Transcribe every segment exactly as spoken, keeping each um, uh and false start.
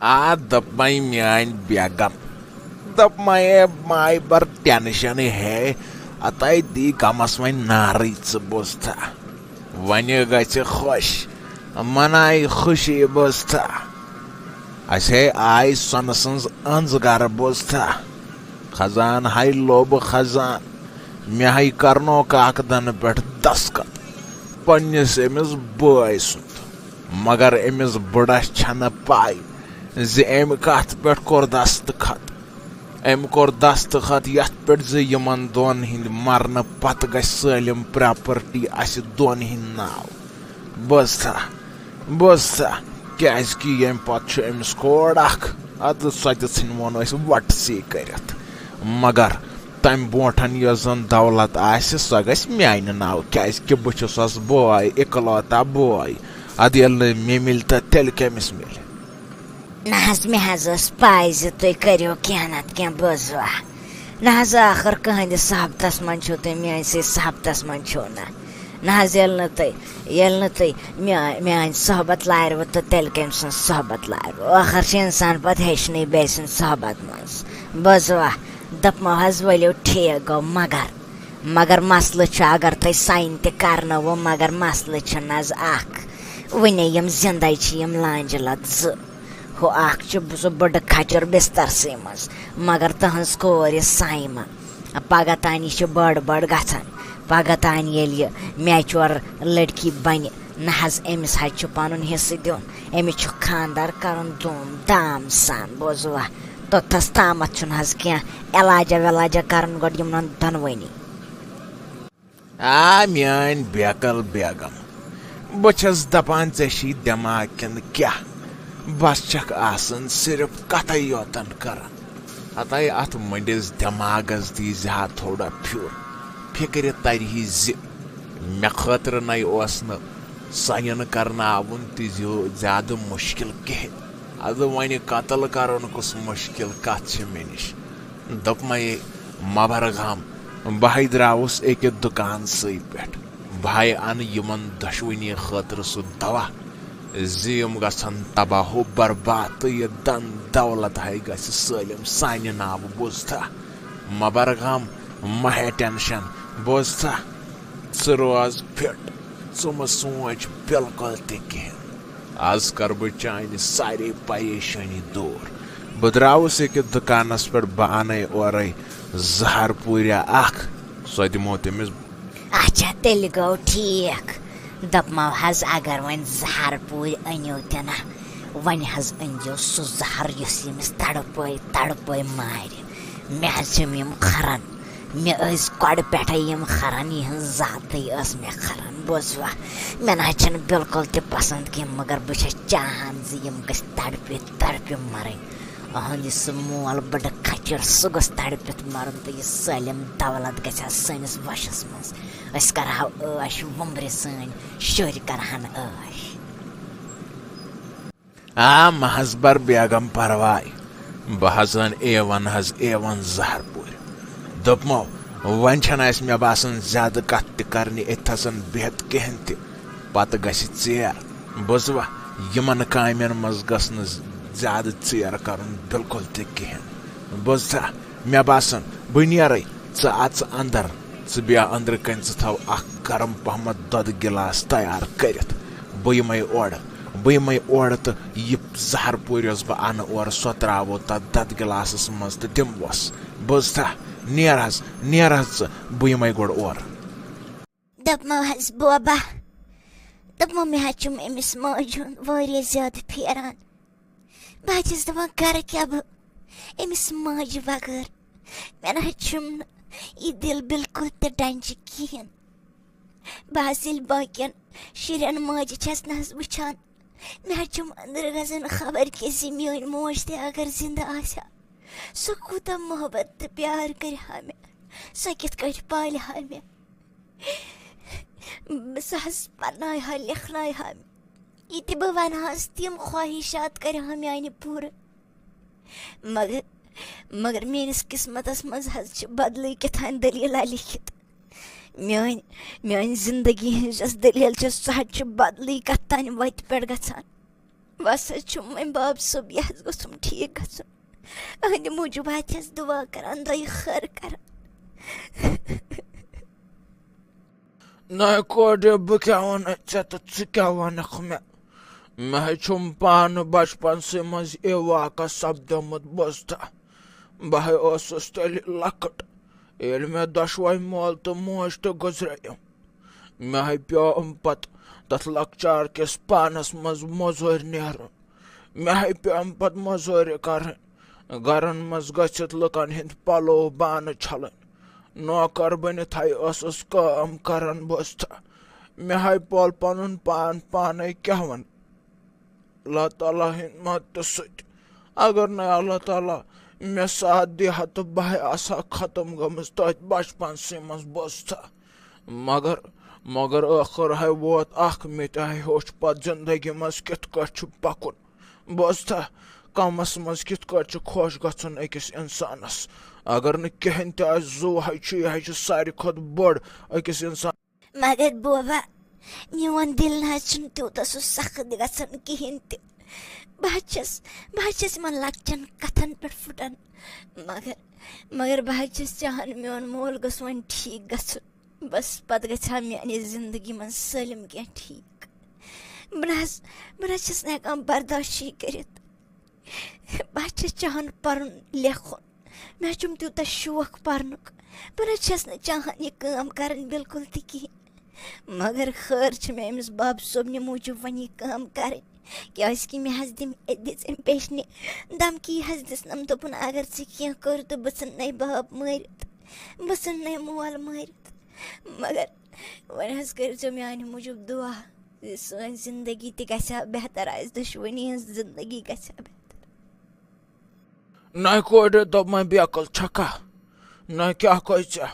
آ، دوٚپمَے میٛانۍ بیگم، دوٚپمَے، اے ماے بر ٹینشنٕے ہے، اَتَے دی غمَس وۄنۍ نارٕے ژٕ بوزتھا۔ وۄنۍ گژھِ خۄش، منایہِ خوشی بوزتھا۔ اَسہِ ہے آے سۄنہٕ سٕنٛز أنٛز گرٕ بوزتھا۔ خزان ہاے لوٚب خزان، مےٚ ہاے کرنوو کاکدن پٮ۪ٹھ دستخط پننِس أمِس بٲے سُنٛد۔ مگر أمِس بٕڑس چھنہٕ پَے زِ أمۍ کتھ پٮ۪ٹھ کوٚر دستخط۔ أمۍ کوٚر دستخط یتھ پٮ۪ٹھ زِ یِمن دۄن ہٕنٛدِ مرنہٕ پتہٕ گژھِ سٲلِم پراپرٹی اسہِ دۄن ہٕنٛدِ ناو۔ بوزتھا، بوزتھا، کیازِ کہِ ییٚمہِ پتہٕ چھُ أمِس کوڑ اکھ، ادٕ سۄ تہِ ژھٕنہِ ووٚن أسۍ وٹسٕے کٔرِتھ۔ مگر تمہِ برونٹھن یۄس زن دولت آسہِ، سۄ گژھِ میانہِ ناو، کیازِ کہِ بہٕ چھُسس بوے، اکلوتا بوے۔ ادٕ ییٚلہِ نہٕ مےٚ مِلہِ، تہٕ تیٚلہِ کٔمِس مِلہِ؟ نہ حظ، مےٚ حظ ٲس پَے زِ تُہۍ کٔرِو کینٛہہ نَتہٕ کینٛہہ بوزوا۔ نہ حظ، ٲخٕر کٕہٕنٛدِ صحبتَس منٛز چھِو تُہۍ، میٛٲنۍ سٕے صحبتَس منٛز چھِو نہٕ۔ نہ حظ، ییٚلہِ نہٕ تُہۍ، ییٚلہِ نہٕ تُہۍ میٛا-، میٛٲنۍ صحبت لاروٕ تہٕ تیٚلہِ کٔمۍ سٕنٛز صحبت لاروٕ؟ ٲخٕر چھِ اِنسان پَتہٕ ہیٚچھنٕے بیٚیہِ سٕنٛدِ صحبت منٛز۔ بوزوا، دوٚپمو حظ، ؤلِو ٹھیٖک گوٚو، مگر، مگر مسلہٕ چھُ، اگر تۄہہِ sign تہِ کرنوو، مگر مسلہٕ چھُ نہ حظ اکھ، وُنے یِم زِندَے چھِ یِم لانجہِ لَت زٕ۔ ہُہ اکھ چھُ سُہ بٕڈٕ کھچُر بسترسٕے منٛز، مگر تٕہٕنٛز کورِ سایمہ، پگاہ تانی چھِ بٔڑ بٔڑ گژھان۔ پگاہ تانی ییٚلہِ یہِ mature لڑکی بنہِ، نہ حظ، أمِس حظ چھُ پنُن حصہٕ دیُن۔ أمِس چھُ خاندار کرُن دوٗم دام سان، بوزوا؟ توٚتتھس تامتھ چھُنہٕ حظ کینٛہہ علاجہ ولاجہ کرُن گۄڈٕ یِمن دۄنوٕنی۔ آ، میٲنۍ بیکل بیگم، بہٕ چھَس دَپان، ژےٚ چھِی دٮ۪ماغ کِنہٕ کیٛاہ؟ بس چھَکھ آسان صرف کَتھَے یوتن کران۔ ہتَے اَتھ مٔنٛڈِس دٮ۪ماغس دی زِ ہا تھوڑا پھیُر، فِکرِ ترِ ہی زِ مےٚ خٲطرٕ نَے اوس نہٕ sign کرناوُن تہِ زیو-، زیادٕ مُشکِل کِہیٖنۍ۔ اَدٕ وۄنۍ قتل کرُن کُس مُشکِل کَتھ چھِ مےٚ نِش؟ دوٚپمَے، مہ بر غم، بہٕ ہَے درٛاوُس أکہِ دُکانسٕے پٮ۪ٹھ۔ بہٕ ہَے اَنہٕ یِمَن دۄشوٕنی خٲطرٕ سُہ دوا زِ یِم گژھن تباہ و برباد، تہٕ یہِ دَن دولت ہَے گژھِ سٲلِم سانہِ ناوٕ، بوٗزتھا؟ مہ بر غم، مہ ہے tension، بوٗزتھا؟ ژٕ روز fit، ژٕ مہ سونٛچ بِلکُل تہِ کِہیٖنۍ۔ از کر بہٕ چانہِ سارے پریشٲنی دوٗر۔ بہٕ درٛاوُس أکِس دُکانس پٮ۪ٹھ، بہٕ اَنَے اورَے زہر پوٗریا اکھ، سۄ دِمو تٔمِس۔ اچھا، تیٚلہِ گوٚو ٹھیٖک۔ دوٚپمو حظ، اگر وۄنۍ زہر پوٗرۍ أنِو تہِ نہ، وۄنۍ حظ أنۍزیو سُہ زہر یُس ییٚمِس تڑپٲے تڑپٲے مارِ۔ مےٚ حظ چھِم یِم کھران۔ مےٚ ٲسۍ گۄڈٕ پٮ۪ٹھَے یِم کھران، یِہٕنٛز ذاتٕے ٲس مےٚ کھران، بوزوا؟ مےٚ نہ حظ چھِنہٕ بِلکُل تہِ پَسنٛد کینٛہہ، مگر بہٕ چھَس چاہان زِ یِم گٔژھۍ تڑپہِ تڑپہِ مَرٕنۍ۔ أہُنٛد یُس سُہ مول بٕڈٕ کھچُر، سُہ گوٚژھ تڑپِتھ مَرُن، تہٕ یہِ سٲلِم دولت گژھِ ہا سٲنِس وَشَس منٛز۔ أسۍ کَرہاو عٲش وُمبرِ، سٲنۍ شُرۍ کَرہَن عٲش۔ آ، مہ حظ بر بیگم پرواے، بہٕ حظ اَنہٕ اے ون حظ، اے ون زہر پوٗرۍ۔ دوٚپمو، وۄنۍ چھَنہٕ اَسہِ، مےٚ باسان، زیادٕ کَتھ تہِ کَرنہِ أتھۍ تھَسَن بِہِتھ کِہیٖنۍ تہِ۔ پَتہٕ گژھِ ژیر۔ بوزوا، یِمَن کامٮ۪ن منٛز گٔژھ نہٕ زیادٕ ژیر کَرُن بِلکُل تہِ کِہیٖنۍ۔ بوزتھا؟ مےٚ باسان، بہٕ نیرَے، ژٕ اَژ اَندَر، ژٕ بیٚہہ أنٛدرٕ کَنۍ، ژٕ تھاو اَکھ گرم پَہمَتھ دۄدٕ گِلاس تیار کٔرِتھ۔ بہٕ یِمَے اورٕ، بہٕ یِمَے اورٕ تہٕ یہِ زہر پوٗرۍ یۄس بہٕ اَنہٕ اورٕ، سۄ ترٛاوو تَتھ دۄدٕ گِلاسَس منٛز تہٕ دِموس۔ بوزتھا؟ نیر حظ، نیر حظ ژٕ، بہٕ یِمَے گۄڈٕ اورٕ۔ دوٚپمو حظ بوبا، دوٚپمو مےٚ حظ چھُم أمِس ماجہِ ہُنٛد واریاہ زیادٕ پھیران۔ بہٕ حظ چھَس دَپان، کَرٕ کیٛاہ بہٕ أمِس ماجہِ بغٲر؟ مےٚ نہ حظ چھُم نہٕ یہِ دِل بِلکُل تہِ ڈَنجہِ کِہیٖنۍ۔ بہٕ حظ ییٚلہِ باقیَن شُرٮ۪ن ماجہِ چھَس نہ حظ وٕچھان، مےٚ حظ چھُم أنٛدرٕ گژھان خبر کیٛاہ زِ میٛٲنۍ موج تہِ اگر زِندٕ آسہِ ہا، سۄ کوٗتاہ محبت تہٕ پیار کَرِ ہا مےٚ، سۄ کِتھ کٲٹھۍ پالہِ ہا مےٚ۔ سۄ حظ پرناوِ ہا، لیکھناوِ ہا۔ یہِ تہِ بہٕ وَنہٕ ہاس، تِم خواہِشات کَرِ ہا میٛانہِ پوٗرٕ۔ مگر، مگر میٛٲنِس قٕسمَتَس منٛز حظ چھِ بدلٕے کیٛاہ تام دٔلیٖلہ لیکھِتھ۔ میٛٲنۍ، میٛٲنۍ زِندگی ہٕنٛز یۄس دٔلیٖل چھِ، سۄ حظ چھِ بدلٕے کَتھ تام وَتہِ پٮ۪ٹھ گژھان۔ بس حظ چھُم وۄنۍ باب صٲب، یہِ حظ گوٚژھُم ٹھیٖک گژھُن۔ أہٕنٛدِ موٗجوٗب حظ چھَس دُعا کران، دۄیہِ خٲر کران۔ نَے کورِ، بہٕ کیٛاہ وَنَے ژےٚ تہٕ ژٕ کیٛاہ وَنَکھ مےٚ؟ مےٚ ہے چھُم پانہٕ بچپنسٕے منٛز یہِ واقعہ سپدیومُت، بوزتھا؟ بہٕ ہے اوسُس تیٚلہِ لۄکُٹ، ییٚلہِ مےٚ دۄشوَے مول تہٕ موج تہِ گُزرییِم۔ مےٚ ہے پیوٚو پتہٕ تَتھ لۄکچار کِس پانَس منٛز مٔزوٗرۍ نیرُن۔ مےٚ ہے پیوٚو پتہٕ مٔزوٗرۍ کرٕنۍ، گرن منٛز گٔژھِتھ لُکن ہٕنٛدۍ پلو بانہٕ چھلٕنۍ۔ نوکر بٔنِتھ ہے ٲسٕس کٲم کران، بوزتھا؟ مےٚ ہے پوٚل پنُن پان پانے، کیٛاہ وَنہٕ؟ اللہ تعالیٰ ہٕنٛدِ مدتہٕ سۭتۍ، اگر نہٕ اللہ تعالیٰ مےٚ ساتھ دِہا تہٕ بہٕ ہے آسہٕ ہا ختم گٔمٕژ تٔتھۍ بچپنسٕے منٛز، بوزتھا؟ مگر، مگر ٲخٕر ہے ووت اکھ، مےٚ تہِ ہے ہیوٚچھ پتہٕ زندگی منٛز کِتھ کٲٹھۍ چھُ پکُن، بوزتھا؟ کمس منٛز کِتھ کٲٹھۍ چھُ خۄش گژھُن أکِس انسانس۔ اگر نہٕ کِہیٖنۍ تہِ آسہِ، زُو ہے چھُ، یہِ ہے چھُ ساروی کھۄتہٕ بٔڑ أکِس انسان۔ مگر بوبا، میون دِل نہ حظ چھُنہٕ تیوٗتاہ سُہ سخت گژھان کِہیٖنۍ تہِ۔ بہٕ حظ چھَس، بہٕ حظ چھَس یِمن لۄکچٮ۪ن کتھن پٮ۪ٹھ پھُٹان۔ مگر، مگر بہٕ حظ چھَس چاہان میون مول گوٚژھ وۄنۍ ٹھیٖک گژھُن۔ بس پتہٕ گژھِ ہا میانہِ زندگی منٛز سٲلِم کینٛہہ ٹھیٖک۔ بہٕ نہ حظ، بہٕ نہ حظ چھَس نہٕ ہٮ۪کان برداشٕے کٔرِتھ۔ بہٕ حظ چھَس چاہان پَرُن لیکھُن۔ مےٚ حظ چھُم تیوٗتاہ شوق پَرنُک۔ بہٕ نہ حظ چھَس نہٕ چاہان یہِ کٲم کَرٕنۍ بِلکُل تہِ کِہیٖنۍ۔ مگر خٲر چھِ مےٚ أمِس بَب صٲبنہِ موٗجوٗب وۄنۍ یہِ کٲم کَرٕنۍ، کیٛازِکہِ مےٚ حظ دِم، دِژ أمۍ پیشنہِ دھمکی حظ دِژنَم، دوٚپُن، "اگر ژےٚ کینٛہہ کوٚر تہٕ بہٕ ژھٕننَے بَب مٲرِتھ، بہٕ ژھٕننَے مول مٲرِتھ۔" مگر وۄنۍ حظ کٔرۍزیو میٛانہِ موٗجوٗب دُعا زِ سٲنۍ زِندگی تہِ گژھِ ہا بہتر، اَسہِ دُشوٕنی ہٕنٛز زِندگی گژھِ ہا بہتر۔ نہ کورِ، دوٚپمَے بیقل چھکھا؟ نہ کیٛاہ گوٚے ژےٚ؟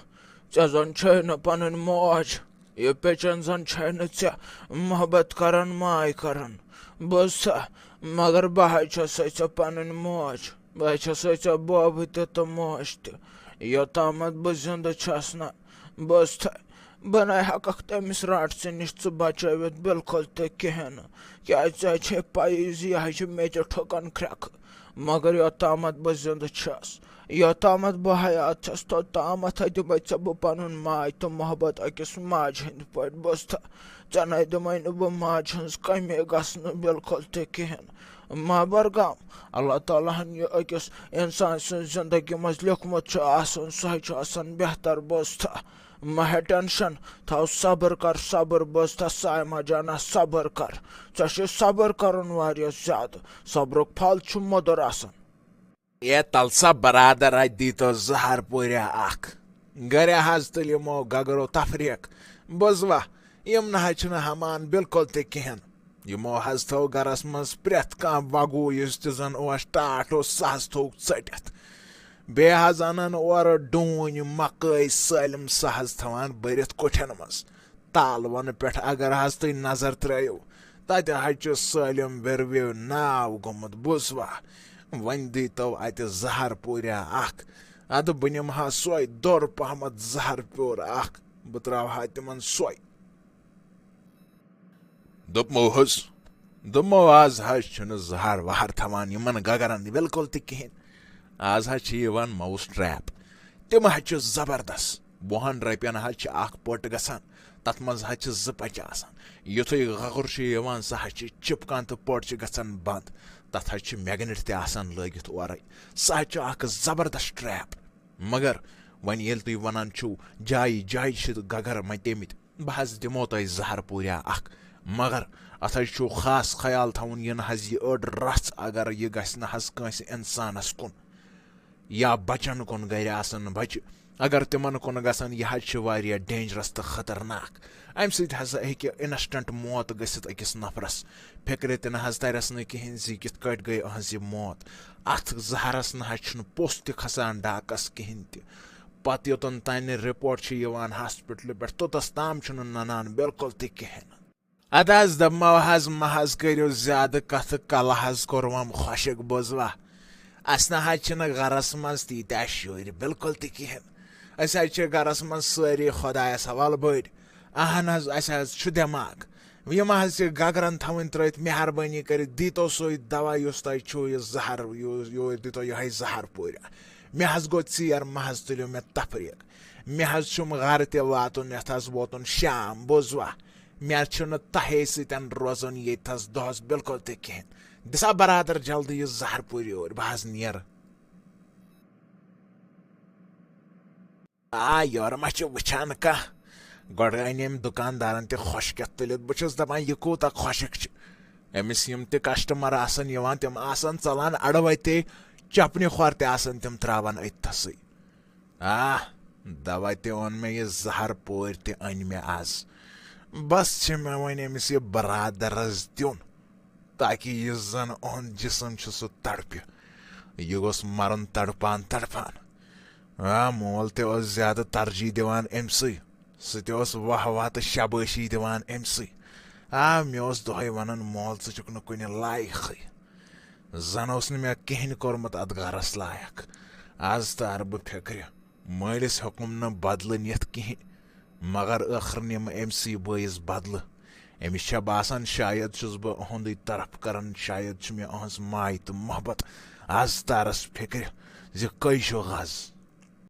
ژےٚ زَن چھے نہٕ پنٕنۍ موج، یہِ پیٚچن زَن چھے نہٕ ژےٚ محبت کران، ماے کران۔ بوزتھا؟ مگر بہٕ ہاے چھسے ژےٚ پنٕنۍ موج، بہٕ ہاے چھسے ژےٚ بوبہٕ تہِ تہٕ موج تہِ۔ یوٚتامَتھ بہٕ زِندٕ چھس نہ، بوزتھا؟ بہٕ نَے ہٮ۪کَکھ تٔمِس رانٛٹسٕے نِش ژٕ بچٲوِتھ بِلکُل تہِ کِہیٖنۍ نہٕ، کیٛازِ ژےٚ چھے پَیی زِ یہِ ہا چھِ مےٚ تہِ ٹھُکان کھرٛٮ۪کھ۔ مگر یوٚتامَتھ بہٕ زِندٕ چھَس، یوٚتامَتھ بہٕ حیات چھَس، توٚتامَتھ ہا دِمَے ژےٚ بہٕ پَنُن ماے تہٕ محبت أکِس ماجہِ ہِنٛدۍ پٲٹھۍ، بوزتھا؟ ژےٚ نَے دِمَے نہٕ بہٕ ماجہِ ہٕنٛز کٔمی گژھنہٕ بِلکُل تہِ کِہیٖنۍ۔ مہ بر غم، اللہ تعالیٰ ہَن یہِ أکِس اِنسان سٕنٛز زِندگی منٛز لیوٚکھمُت چھُ آسان، سُہ ہَے چھُ آسان بہتر، بوزتھا؟ مہ ہےٚ ٹٮ۪نشَن، تھاو صبر کر، صبر، بوزتھا سایمہ جانا، صبر کر۔ ژےٚ چھُے صبر کَرُن واریاہ زیادٕ۔ صبرُک پھل چھُ مۄدُر آسان۔ اے تَل سا برادر، اَتہِ دیٖتو زہر پوٗریا اکھ۔ گرِ حظ تُلۍ یِمو گگرو تفریٖق۔ بوزوا، یِم نہ حظ چھِنہٕ ہمان بِلکُل تہِ کِہیٖنۍ۔ یِمو حظ تھٲو گرس منٛز پرٛٮ۪تھ کانٛہہ وگوٗ، یُس تہِ زن اوس ٹاٹھ اوس، سُہ حظ تھوٚوُکھ ژٔٹِتھ۔ بیٚیہِ حظ اَنان اورٕ ڈوٗنۍ، مکٲے، سٲلِم سُہ حظ تھاوان بٔرِتھ کُٹھٮ۪ن منٛز۔ تالوَن پٮ۪ٹھ اگر حظ تُہۍ نظر ترٛٲیِو، تَتہِ حظ چھُ سٲلِم وِروِو ناو گوٚمُت، بوٗزوا؟ وۄنۍ دیٖتو اَتہِ زہر پوٗریا اَکھ۔ اَدٕ بہٕ نِمہٕ ہا سۄے دوٚر پَہمَتھ زہر پیوٗر اَکھ، بہٕ ترٛاوٕ ہا تِمَن سۄے۔ دوٚپمو حظ، دوٚپمو، آز حظ چھُنہٕ زہر وہر تھاوان یِمن گگرن بِلکُل تہِ کِہیٖنۍ۔ آز حظ چھِ یِوان mouse trap۔ تِم حظ چھِ زبردست۔ وُہن رۄپین حظ چھِ اکھ پٔٹ گژھان، تتھ منٛز حظ چھِ زٕ پچہِ آسان۔ یُتھُے گگر چھُ یِوان، سُہ حظ چھِ چپکان تہٕ پٔٹ چھِ گژھان بنٛد۔ تتھ حظ چھِ magnet تہِ آسان لٲگِتھ اورے۔ سُہ حظ چھُ اکھ زبردست trap۔ مگر وۄنۍ ییٚلہِ تُہۍ ونان چھِو، جایہِ جایہِ چھِ گگر متیمٕتۍ، بہٕ حظ دِمو تۄہہِ زہر پوٗریا اکھ، مگر اتھ حظ چھُو خاص خیال تھاوُن، یہِ نہٕ حظ یہِ أڑ رژھ اگر یہِ گژھِ نہٕ حظ کٲنٛسہِ انسانس کُن یا بچن کُن، گرِ آسن بچہِ، اگر تِمن کُن گژھن، یہِ حظ چھِ واریاہ dangerous تہٕ خطرناک۔ امہِ سۭتۍ ہسا ہیٚکہِ instant موت گٔژھِتھ أکِس نفرس۔ فکرِ تہِ نہ حظ ترٮ۪س نہٕ کِہیٖنۍ زِ یہِ کِتھ کٲٹھۍ گٔے أہنٛز یہِ موت۔ اتھ زہرس نہ حظ چھُنہٕ پوٚژھ تہِ کھسان ڈاکس کِہیٖنۍ تہِ۔ پتہٕ یوٚتن تانۍ report چھِ یِوان ہاسپٹلہٕ پٮ۪ٹھ، توٚتس تام چھُنہٕ ننان بِلکُل تہِ کِہیٖنۍ۔ ادٕ حظ دپمو حظ، مہ حظ کٔرِو زیادٕ کتھٕ، کلہٕ حظ کوٚروم خۄشک، بوزوا؟ اسہِ نہ حظ چھِنہٕ گرس منٛز تیٖتیٛاہ شُرۍ بِلکُل تہِ کِہیٖنۍ۔ أسۍ حظ چھِ گرس منٛز سٲری خۄدایس حوالہٕ بٔڑۍ۔ اہن حظ، اسہِ حظ چھُ دٮ۪ماغ۔ یِم حظ چھِ گگرن تھاوٕنۍ ترٲیِتھ، مہربٲنی کٔرِتھ دیٖتو سُے دوا یُس تۄہہِ چھُو، یہِ زہر، یوٗ-، یوٗرۍ دیٖتو یِہوٚے زہر پوٗرِ۔ مےٚ حظ گوٚو ژیر، مہ حظ تُلِو مےٚ تفریٖق۔ مےٚ حظ چھُم گرٕ تہِ واتُن، یَتھ حظ ووتُن شام، بوٗزوا؟ مےٚ حظ چھُنہٕ تۄہے سۭتۍ روزُن ییٚتہِ تھَس دۄہَس بِلکُل تہِ کِہیٖنۍ۔ دِسا برادر جلدی یہِ زہر پوٗرِ یوٗرۍ، بہٕ حظ نیرٕ۔ آ، یورٕ ما چھِ وٕچھان کانٛہہ؟ گۄڈٕ أنۍ أمۍ دُکاندارن تہِ خۄشکٮ۪تھ تُلِتھ۔ بہٕ چھُس دَپان، یہِ کوٗتاہ خۄشک چھُ۔ أمِس یِم تہِ customer آسَن یِوان، تِم آسَن ژَلان اَڑٕ وَتے، چَپنہِ کھۄر تہِ آسَن تِم ترٛاوان أتھۍ تھَسٕے۔ آ، دَوا تہِ اوٚن مےٚ، یہِ زَہر پورۍ تہِ أنۍ مےٚ آز۔ بَس چھِ مےٚ وۄنۍ أمِس یہِ برادَرَس دیُن، تاکہِ یُس زَن اُہُنٛد جِسم چھُ، سُہ تڑپہِ۔ یہِ گوٚژھ مَرُن تڑپان تڑپان۔ آ، مول تہِ اوس زیادٕ ترجیح دِوان أمۍ سٕے۔ سُہ تہِ اوس واہ واہ تہٕ شابٲشی دِوان أمۍ سٕے۔ آ، مےٚ اوس دۄہَے وَنان، "مول، ژٕ چھُکھ نہٕ کُنہِ لایقٕے۔" زَن اوس نہٕ مےٚ کِہیٖنۍ کوٚرمُت اَتھ گَرَس لایق۔ آز تارٕ بہٕ فِکرِ، مٲلِس ہیوٚکُم نہٕ بدلہٕ نِتھ کِہیٖنۍ، مگر ٲخٕر نِمہٕ أمۍ سٕے بٲیِس بدلہٕ۔ أمِس چھےٚ باسان، شاید چھُس بہٕ أہُنٛدُے طرف کران، شاید چھُ مےٚ أہٕنٛز ماے تہٕ محبت۔ آز تارَس فِکرِ زِ کٔہۍ چھُ غز۔